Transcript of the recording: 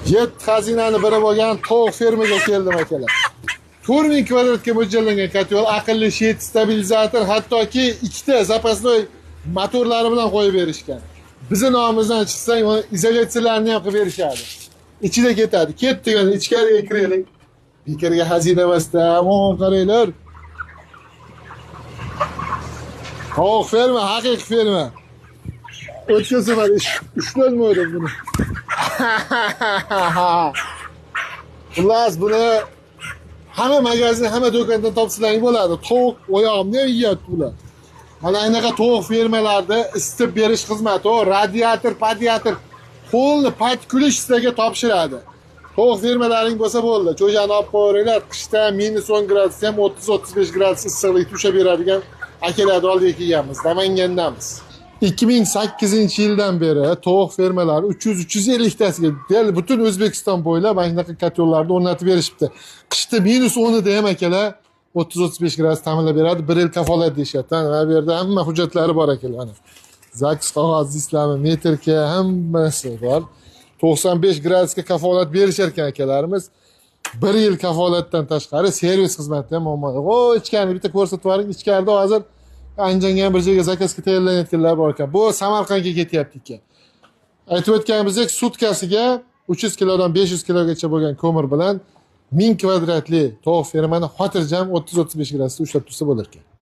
Yetti xazinani biri bo'lgan tovuq fermaga keldim, akalar. 4000 kvadratga mo'ljallangan kotel, aqlli щит, stabilizator, hattoki ikkita запасной motorlari bilan qo'yib berishgan. Bizni nomimizdan chiqsang, uni izolyatsiyalarni ham qilib berishadi. Ichida ketadi. Ketdik, mana ichkariga kiraylik. Bekorga xazina emasda, amon qaranglar. Tovuq ferma, haqiqiy ferma. O'tgan safar ushlanmadim buni. Xullas, buni hamma magazin, hamma do'kondan topsalaring bo'ladi. Tovuq oyog'imni ham yeyapti bular. Mana anaqa tovuq fermalarda isitib berish xizmati, o radiator, padiator qo'lni pat kulish sizlarga topshiradi. Tovuq fermalaring bo'lsa bo'ldi. Cho'jani olib qo'yaveringlar, qishda -10 gradus ham 30-35 gradus issiqlikda ushlab beradigan akalarni oldiga kelganmiz. Namangandamiz. 2008-yildan beri tovuq fermalari 300-350 tasiga deyarli butun O'zbekiston bo'ylab mana shunaqa kotellarni o'rnatib berishibdi. Qishda -10 da ham akalar 30-35 gradus ta'minlab beradi. 1 yil kafolat deyishyapti. Mana bu yerda hamma hujjatlari bor akalar. Mana ZAGS qog'oz islami, metrka hammasi bor. 95 gradusga kafolat berishar ekan akalarimiz. 1 yil kafolatdan tashqari servis xizmati ham muammo yo'q. O, ichkarini bitta ko'rsatib yuboring. Ichkarida hozir Andijonga ham bir joyga zakazga tayyorlanayotganlar bor ekan. Bu Samarqandga ketyapti ekan. Aytib o'tganimizdek, sutkasiga 300 kilodan 500 kilogacha bo'lgan ko'mir bilan 1000 kvadratli tovuq fermani xotirjam 30-35 gradusda ushlab tursa bo'lar ekan.